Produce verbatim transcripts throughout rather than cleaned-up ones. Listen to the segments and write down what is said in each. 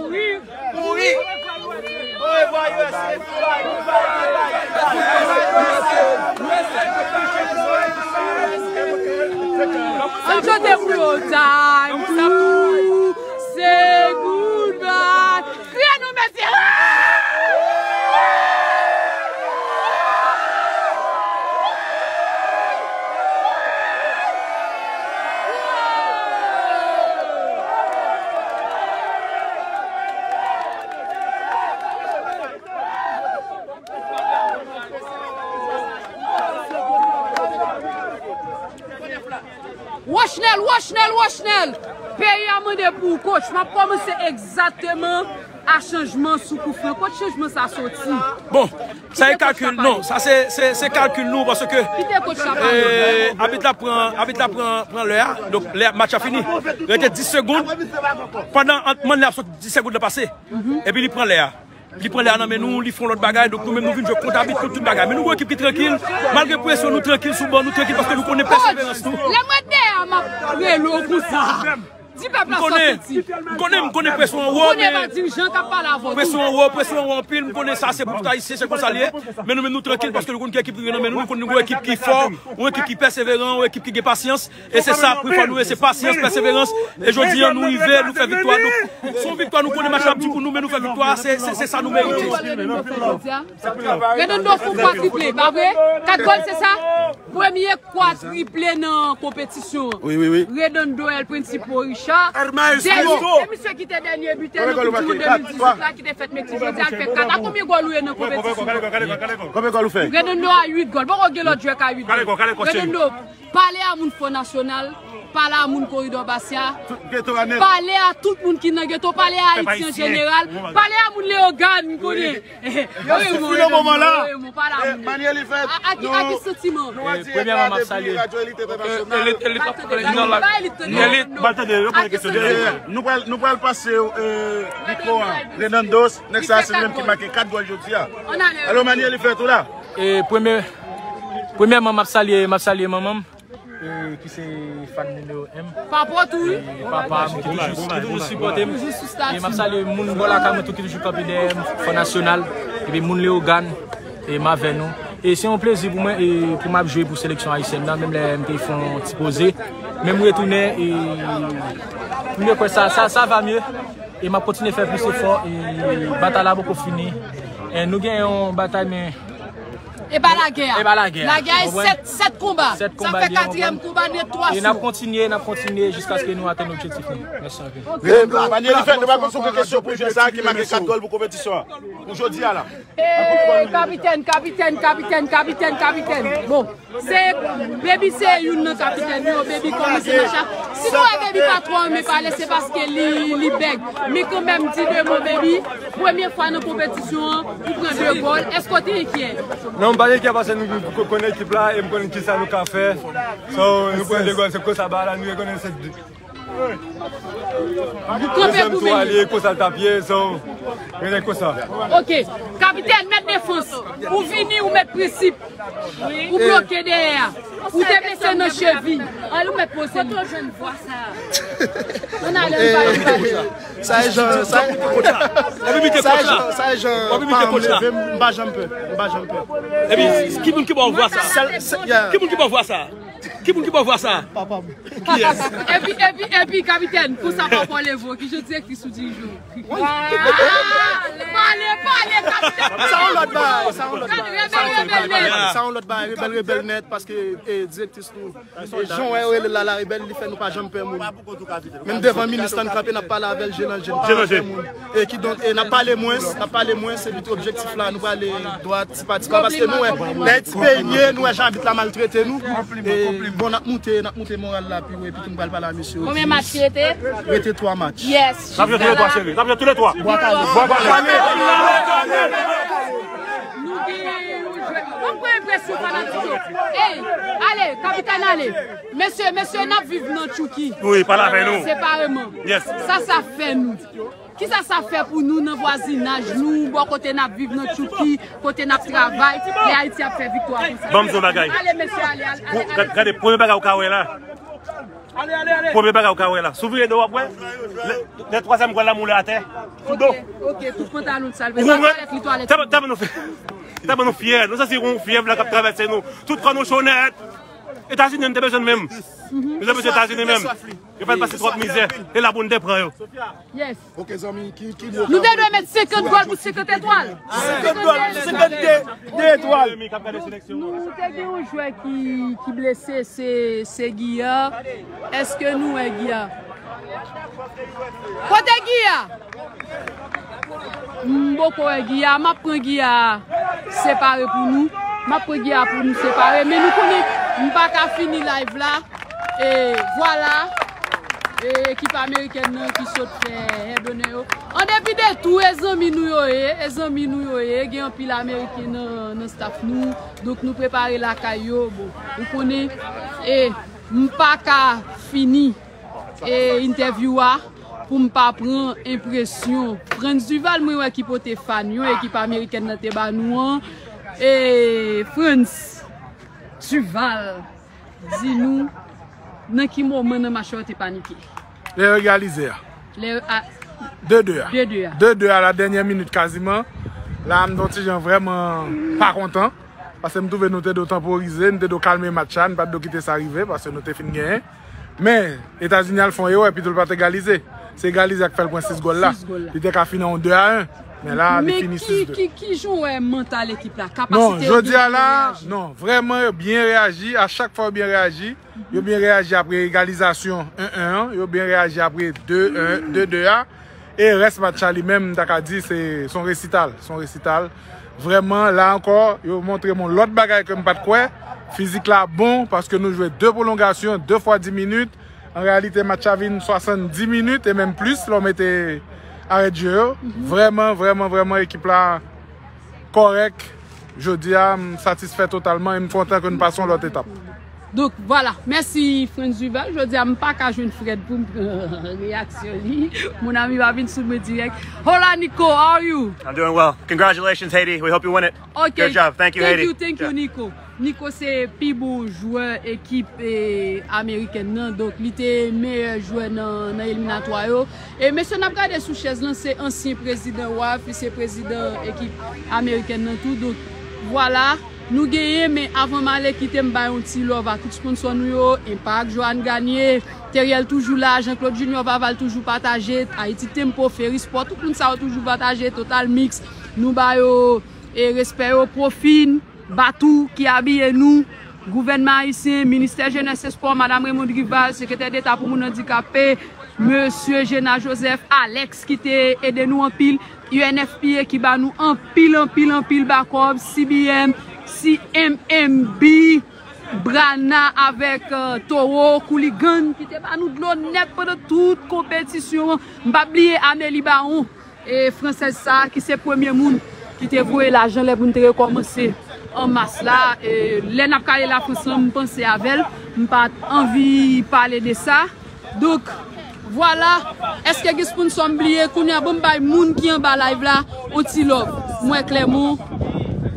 Kouri! Orevwa U S A! Ann chante pou yo. Time to say goodbye. Kriye nou, mesye! Wochnèl, Wochnèl, Wochnèl! Peyi a mande pou ou, coach. M ap kòmanse egzakteman a chanjman sou koufran. Kot chanjman sa soti? Bon, sa e kalkil, non, sa se, se, se kalkil nou, paske, kite coach la pale. Eh, abit la pran, abit la pran, pran lè a, donk lè match la fini. Rete dis segonn, pandan ant mòn lè ap soti dis segonn nan pase, epi li pran lè a. Li pran lè a nan men nou, li fè yon lòt bagay, donk nou menm nou vin jwe kont abit, tout, tout bagay. Men nou gon ekip ki trankil, malgre presyon, nou trankil sou ban, nou trankil paske nou konnen pèseverans nou. Lè mwen deyè a, m ap rele w konsa. Di pèp la sa w santi. M konnen, m konnen presyon an wo, men presyon an wo, presyon an wo anpil, m konnen sa se pou tout Ayisyen, se konsa l ye. Men nou menm nou trankil paske nou konn ki ekip rive nan men nou, nou konn nou gon ekip ki fò, yon ekip ki pèseveran, yon ekip ki gen pasyans. E se sa, pou fwa nou, e se pasyans, pèseverans. E jodi a, nou rive, nou fè viktwa. Donk, se yon viktwa, nou konnen match la ap di pou nou, men nou fè viktwa, se, se, se sa nou merite. Redondo fè kwa triple, pa vre? Kat gòl, se sa? Premye kwa triple nan konpetisyon an. Wi, wi, wi. Redondo El Principio Richard. Dènye, se misye ki te dènye bitè nan Koup di Mond de mil dizuit la, ki te fèt Meksik. Jodi a, l fè kat. A konbyen gòl ou ye nan konpetisyon an? Konbyen gòl ou fè? Redondo a uit gòl. Poko gen lòt jwè k a uit gòl. Redondo, pale a moun Fò Nasyonal, pale a moun Koridò Basya, pale a tout moun ki nan geto, pale a Ayiti an jeneral, pale a moun Leyogàn, m konnen. Yo renmen w, yo renmen w, pale a moun. Manyè li fèt, a ki santiman? Premyèman, m ap salye. Nou pral, nou pral pase mikwo a Renandos, nèg sa se li menm ki make kat gòl jodi a. Alo, Manyè li fèt ou la? E premye, premyèman, m ap salye, m ap salye manman m, e ki se fan nimewo en m. Papa w tou, wi. E papa m ki toujou, ki toujou sipòte m. E m ap salye moun bò lakay mwen tou ki toujou kanpe dèyè m, Fò Nasyonal, epi moun Leyogàn, e m avè nou. E se yon plezi pou mwen, e pou m ap jwe pou seleksyon ayisyèn nan, menm lè m te fè yon ti poze. Men m retounen, e m kwè sa, sa, sa va mye. E m ap kontinye fè plis efò, e batay la poko fini. E nou gen yon batay, men E pa lagè a. E pa lagè a. Lagè a e sèt, sèt konba. Sa fè katriyèm konba nèt, twa sou. E n ap kontinye, n ap kontinye jiskaske nou atenn objektif nou. Mèsi anpil. Manyè li fèt, nou pa konn si w gen kesyon pou jwè sa a ki make kat gòl pou konpetisyon an. Pou jodi a la. E kapitèn, kapitèn, kapitèn, kapitèn, kapitèn. Bon, se Baby, se youn nan kapitèn yo. Baby kòmanse nan chak. Si nou wè Baby pa twò renmen pale, se paske li, li bèg. Men kanmenm, di de mo, Baby. Premye fwa nan konpetisyon an, ou pran de gòl. Èske w te enkyè? Non, m pa t enkyè paske nou ko-, konnen ekip la e m konnen kisa nou ka fè. So, nou pran de gòl, se konsa bagay la, nou rekonnen se. Nou kanpe pou menm. Konsa l t ap ye, so, rete konsa. Ok. Kapitèn, mèt defans. Ou vini, ou mèt prensip. Ou bloke dèyè a. Ou te blese nan chevi. Al ou mèt poze nou. Kote w jwenn vwa sa a? Ann ale, ann pale, ann pale. Sa e jan, sa e, sa e jan, sa e jan pa m leve, m pa janm pè, m pa janm pè. Epi, ki moun ki ba w vwa sa? Ki moun ki ba w vwa sa? Ki moun ki ba w vwa sa? Papa m. Kiyès? Epi, epi, epi, kapitèn, konsa papa w leve w, ki jan direktris ou dirije w? Pale, pale, kapitèn. Sa yon lòt bagay, sa yon lòt bagay, sa yon lòt bagay, rebèl, rebèl nèt, paske, e, direktris nou, e, jan w wè yo rele l la, la rebèl, li fè nou pa janm pè moun. Menm devan minis lan, n kanpe, n ap pale avè l, je nan je, n pa pè moun. E kidonk, e, n ap pale mwens, n ap pale mwens, epi tou objektif la, nou prale dwat, ti pa ti pa, paske nou wè, lè ti peyi n ye, nou wè jan abit la maltrete nou. E, bon, n ap moute, n ap moute moral la pi wo, epi tou nou pral pale a mesye yo. Konbyen match ki rete? Rete twa match. Yes. N ap jwe toulètwa, cheri. N ap jwe toulètwa. Bwa kale. Bwa kale. Nou gen yon jwè. Ban m pran enpresyon fanatik yo. Ey, ale, kapitèn, ale. Mesye, mesye, n ap viv nan Tchouki. Wi, pale avè nou. Separeman. Yes. Sa sa fè nou? Kisa sa fè pou nou nan vwazinaj nou, bò kote n ap viv nan Tchouki, kote n ap travay, lè Ayiti ap fè viktwa konsa? Ban m di yon bagay. Ale, mesye, ale, ale, ale, ale. Gade, premye bagay ou ka wè la. Premye bagay ou ka wè la. Si w vire do w ap wè. Lè, lè twazyèm gòl la moule atè. Sou do. Ok, ok, tout pantalon sal. Ou konprann? Tèlman, tèlman nou fè. Tèlman nou fyè. Nou santi yon fyèv la k ap travèse nou. Tout kò nou cho nèt. Etazini, nou te bezwen menm. Nou te bezwen Etazini menm. Yo fè n pase twòp mizè. E la pou n te pran yo. Yes. Ok, zanmi, ki, ki Nou te dwe met senkant gòl pou senkant etwal. Senkant gòl pou senkant de etwal. Nou, nou te gen yon jwè ki, ki blese, se, se Giya. Èske nou wè Giya? Kote Giya? M poko wè Giya, m ap pran Giya separe pou nou. M ap pran Giya pou nou separe, men nou konnen m pa ka fini live la. E vwala, e ekip amerikèn nan ki sot fè head honè yo. An depi de tou, e zanmi nou yo ye, e zanmi nou yo ye. Gen anpil ameriken nan, nan staff nou. Donk nou prepare lakay yo. Bon, ou konnen, e m pa ka fini e entèvyou a pou m pa pran enpresyon Frantz Duval, mwen wè ki pote fan yo, ekip amerikèn nan te ba nou an. E Frantz Duval, di nou nan ki moman nan match la w te panike? Lè yo egalize a. Lè a De de a. De de a. De de a, la dènyè minit kaziman. La, m t yon ti jan vrèman pa kontan. Paske m twouve nou te dwe tanporize, nou te dwe kalme match la, nou pa t dwe kite sa rive, paske nou te fin genyen. Men, Etazini al fè yon erè, pito l pa t egalize. Se egalize a k fè l pran sis gòl la. Sis gòl la. Li te ka fini an de a en. Men la, li fini sis de. Men ki, ki, ki jan w wè mantal ekip la? Non, kapasite yo jodi a gen pou la, yo reyaji? Non, vrèman, yo byen reyaji. A chak fwa, yo byen reyaji. Yo byen reyaji apre egalizasyon en en an. Yo byen reyaji apre de en, de de a. E rès match la li menm, m ta ka di, se, se yon resital. Se yon resital. Vrèman, la ankò, yo montre m yon lòt bagay ke m pa t kwè. Fizik la bon, paske nou jwe de pwolongasyon, de fwa dis minit. An reyalite, match la vin swasanndis minit e menm plis, lè w mete arè de jeu yo. Vrèman, vrèman, vrèman, ekip la kòrèk. Jodi a, m satisfè totalman e m kontan ke n pase yon lòt etap. Donk, vwala. Mèsi, Frantz Duval. Jodi a, m pa ka jwenn Fred pou m pran reyaksyon li. Mon ami pa vin sou mwen dirèk. Hola, Nico. How are you? I'm doing well. Congratulations, Haiti. We hope you win it. Ok. Good job. Thank you, Haiti. Thank you, thank you, Nico. Nico se pi bon jwè ekip, eh, amerikèn nan. Donk, li te meyè jwè nan, nan eliminatwa yo. E mesye n ap gade sou chèz lan, se ansyen prezidan W A F, li se prezidan ekip amerikèn nan tou. Donk, vwala, nou genyen, men avan m ale, kite m bay yon ti love a tout sponsò nou yo, Impact, Johan Garnier, Teriel toujou la, Jean Claude Junior Vaval toujou pataje, Haiti Tempo, Ferry Sport, tout moun sa yo toujou pataje, Total Mix, nou ba yo, e, respè yo, Profin, Batou ki abiye nou, gouvènman ayisyen, ministè jenès e spò, Madam Raymond Rival, sekretè deta pou moun andikape, mesye Gena Joseph, Alex ki te ede nou anpil, U N F P A ki ba nou anpil, anpil, anpil bakòb, C B M, C M M B, Brana avèk, euh, Toro, Kouligan ki te ba nou dlo nèt pandan tout konpetisyon an. M p ap bliye Amélie Baron. E fransèz sa a ki se premye moun ki te voye lajan lè pou n te rekòmanse an mas la. E lè n ap kale Lafrans lan, m panse avè l. M pa t anvi pale de sa. Donk, vwala. Èske gen sponsò m bliye? Kounye a, ban m bay moun ki anba live la yon ti love. M wè Clermont,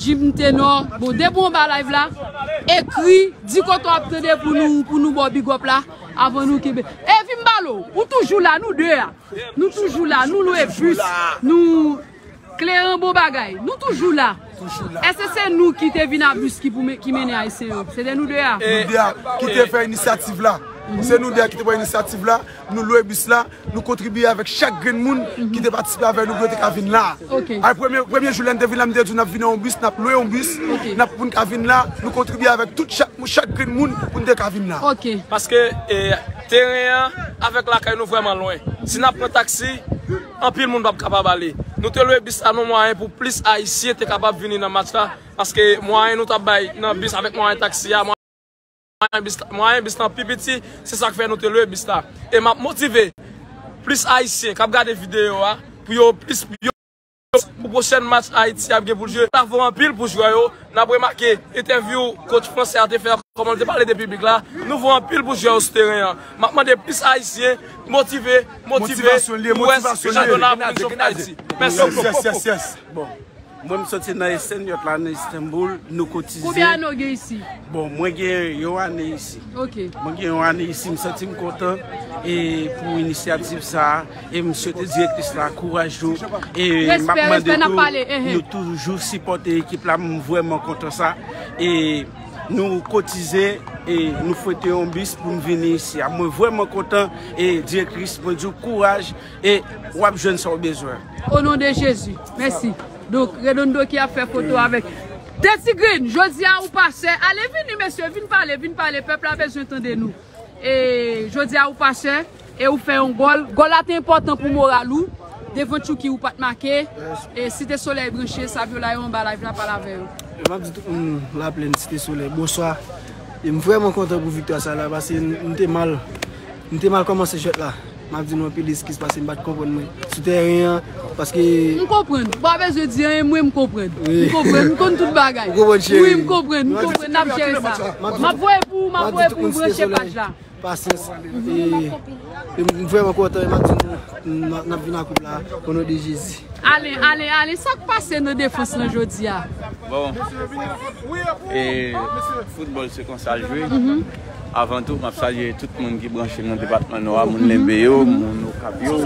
Jim Tenor. Bon, depi w anba live la, ekri, di kote w ap tande pou nou, pou nou ba w big up la, avan nou kenbe. E vin m pale w, ou toujou la, nou de a. Nou toujou la, nou lwe bis, nou Kleran bon bagay, nou toujou la. Toujou la. Èske se nou ki te vin a bis ki pou men-, ki mennen ayisyen yo? Se te nou de a? Nou de a ki te fè inisyativ la. Se nou de a ki te pran inisyativ la, nou lwe bis la, nou kontribye avèk chak grenn moun ki te patisipe avè nou pou yo te ka vin la. Ok. Ay, premye, premye jou lè n te vin la, m te di w n ap vin an yon bis, n ap lwe yon bis, n ap pou n ka vin la, nou kontribye avèk tout chak, chak grenn moun pou n te ka vin la. Ok. Paske, eh, teren an avèk lakay nou vrèman lwen. Si n ap pran taksi, anpil moun p ap kapab ale. Nou te lwe bis la nan mwayen pou plis ayisyen te kapab vini nan match la, paske mwayen nou t ap bay nan bis avèk mwayen taksi a, mwayen bis, mwayen bis lan pi piti, se sa k fè nou te lwe bis la. E m ap motive plis ayisyen k ap gade videyo a pou yo plis, yo, pou pwochèn match Ayiti ap gen pou l jwe. Bravo anpil pou jwè yo. N ap remake entèvyou coach fransè a te fè, kòman l te pale de piblik la. Nou vo anpil pou jwè yo sou teren an. M ap mande plis ayisyen motive, motive pou wè jan yo la pou n chofle Ayiti. Mèsi. Yes, yes, yes, yes. Bon. Mwen, m soti nan Esenyurt la, nan Istanbul, nou kotize. Konbyen ane w gen isi? Bon, mwen gen yon ane isi. Ok. Mwen gen yon ane isi, m santi m kontan e pou inisyativ sa a, e m swete direktris la kouraj tou. E m ap mande tou, nou toujou sipòte ekip la, m vrèman kontan sa. E nou kotize, e nou fwete yon bis pou n vini isi a. Mwen vrèman kontan, e direktris, mwen di w kouraj, e w ap jwenn sa w bezwen. O non de Jezi. Mèsi. Donk, Redondo ki ap fè foto avèk Teddy Green. Jodi a ou pastè. Ale vini, mesye, vin pale, vin pale. Pèp la bezwen tande nou. E jodi a ou pastè, e ou fè yon gòl. Gòl la te enpòtan pou moral ou. Devan Chucky ou pa t make. E Site Solèy branche, Saviola yo anba live la, pale avè yo. M ap di tout moun Laplèn, Site Solèy, bonswa. E m vrèman kontan pou viktwa sa la, paske m, m te mal, m te mal kòmanse jwèt la. M ap di nou anpil eskiz paske m pa t konprann mwen sou tèren an, paske M konprann. Ou pa bezwen di anyen, mwen m konprann. Wi. M konprann, m konn tout bagay. Ou konprann, cheri? Wi, m konprann, m konprann, n ap jere sa. M ap voye pou ou, m ap voye pou ou, branche paj la. Pasyans. E, e m vrèman kontan, e m ap di nou, n ap, n ap vin ak koup la, o non de Jezi. Ale, ale, ale, sa k pase nan defans lan jodi a? Bon, e foutbòl se konsa l jwe. Avan tou, m ap salye tout moun ki branche nan depatman Nò a, moun Lenbe yo, moun Okap yo.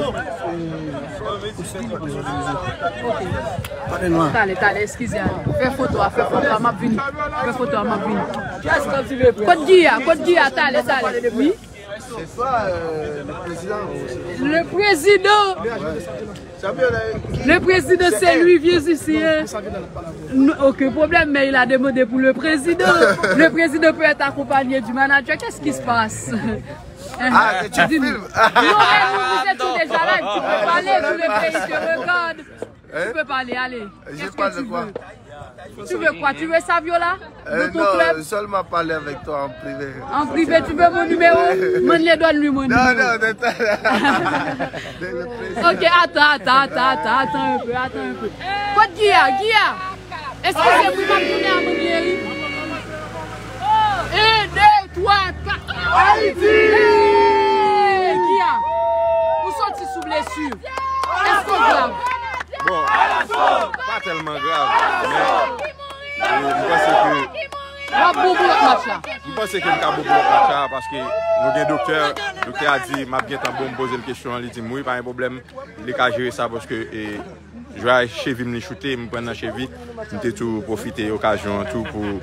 Talè, talè, eskize, ale. Fè foto a, fè foto a, m ap vini. Fè foto a, m ap vini. Kot Giya? Kot Giya? Talè, talè. Wi. C'est pas, euh, le président. Le président. Le président, c'est lui, viens ici, hein. Non, aucun problème, mais il a demandé pour le président. Le président peut être accompagné du manager. Qu'est-ce qui se passe? Ah, tu filmes. Non, mais nous, vous étiez déjà là, tu peux parler, tout le pays te regarde. Tu peux parler, allez. Je parle de quoi? Tu veux quoi? Tu veux Saviola? Dans ton club? Seulement parler avec toi en privé. En privé, tu veux mon numéro? Mande li, donne-lui mon numéro. Non, non, non, non. Ok, attends, attends, attends, attends, attends un peu, attends un peu. Kot Giya? Giya! Eskize m, wi, m ap tounen a manmye, wi. Un, deux, trois, quatre. Ayiti! Hey, Giya, ou soti sou blesi. Èske w grav? Bon, pa tèlman grav, men, e, m panse ke W ap bon pou lòt match la. M panse ke m ka bon pou lòt match la, paske nou gen doktè, doktè a di m ap gentan bon, m poze l kesyon an, li di m wi, pa gen pwoblèm, li ka jere sa, paske, e, jwè a chevi m li choute, m pran nan chevi, m te tou pwofite okazyon an tou pou,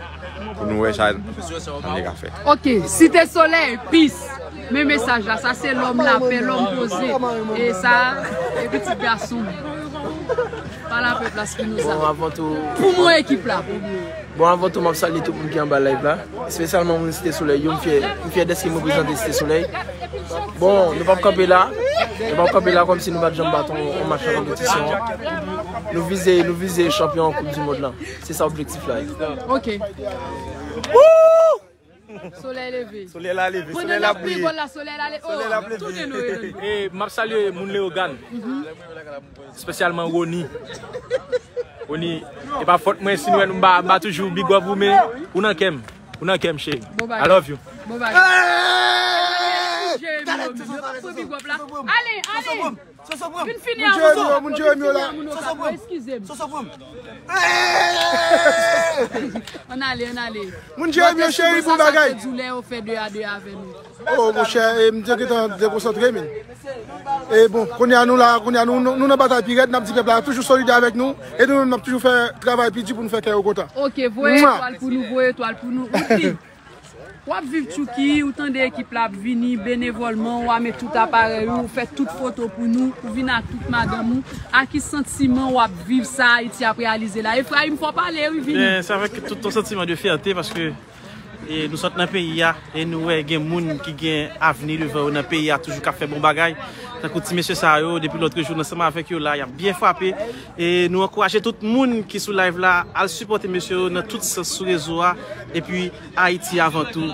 pou nou wè sa n te ka fè. Ok, Site Solèy, peace. Men mesaj la, sa se lòm lapè, lòm poze. E sa, e pitit gason. Pale avèk la, Spinoza. Bon, avan tou, pou mwen ekip la. Bon, avan tou, m ap salye tout moun ki anba live la, espesyalman moun Site Solèy yo. M fyè, m fyè dèske m reprezante Site Solèy. Bon, nou p ap kanpe la, nou p ap kanpe la kòmsi nou pa t janm bat yon, yon match nan konpetisyon an. Nou vize, nou vize chanpyon Koup di Mond lan. Se sa objektif la ye. Ok. Solèy leve. Solèy la leve. Pandan n ap priye, gòl la, solèy la leve. Solèy la leve. Tounen nou, Renan. E m ap salye moun Leyogàn. Espesyalman Rony. Rony, e pa fòt mwen si nou wè nou m pa, m pa toujou big up ou, men ou nan kè m. Ou nan kè m, cheri. Bon bagay. I love you. Bon bagay. Hey! Jeremy, yo, men, yo pa pran big up la. Ale, ale. Vin fini a moun Okap, vin fini a moun Okap, eskize m. Ann ale, ann ale. Moun Jeremy yo, cheri, bon bagay. Sa k fè di w lè yo fè de a de avè nou? Oh, monchè, e m te gentan dekonsantre, men. E bon, kounye a nou la, kounye a nou, nou, nou nan batay pi rèd, n ap di pèp la toujou solidè avèk nou, e nou menm n ap toujou fè travay pi di pou nou fè kè yo kontan. Ok, voye etwal pou nou, voye etwal pou nou. Woodly, w ap viv Chucky, ou tande ekip la ap vini benevòlman, ou ame tout aparèy ou, ou fè tout foto pou nou, ou vin ak tout madanm ou. A ki santiman w ap viv sa Ayiti ap reyalize la? Efraim, fò pale, wi, vini. Ben, c'est avec tout un sentiment de fierté parce que E nou sot nan peyi a, e nou wè gen moun ki gen avni devan yo nan peyi a, toujou k ap fè bon bagay. Tankou ti mesye sa yo, depi lòt jou, n ansanm avèk yo la, y ap byen frape. E nou ankouraje tout moun ki sou live la, al sipòte mesye yo nan tout sans sou rezo a. Epi, Ayiti avan tou.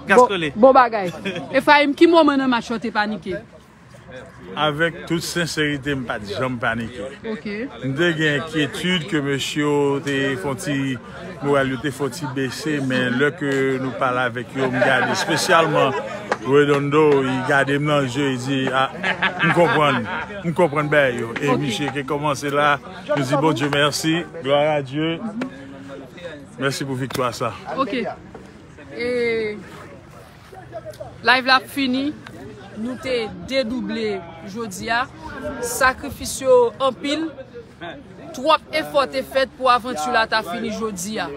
Gaskole. Bon, bon bagay. Efraim, ki moman nan match ou te panike? Avèk tout senserite, m pa t janm panike. Ok. M te gen enkyetid ke mesye yo te fè yon ti, moral yo te fè yon ti bese, men lè ke nou pale avèk yo, m gade espesyalman Redondo, li gade m nan je, li di, ah, m konprann, m konprann bagay yo. E misye ki kòmanse la, nou di Bondye mèsi, glwa a Dye. Mèsi pou viktwa sa. Ok. E live la ap fini. Nou te dedouble jodi a. Sakrifis yo anpil. Twòp efò te fèt pou avanti la ta fini jodi a.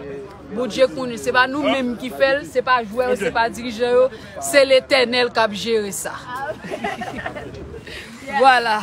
Bondye konnen, se pa nou menm ki fè l, se pa jwè yo, se pa dirijan yo, se Letènèl k ap jere sa. Vwala.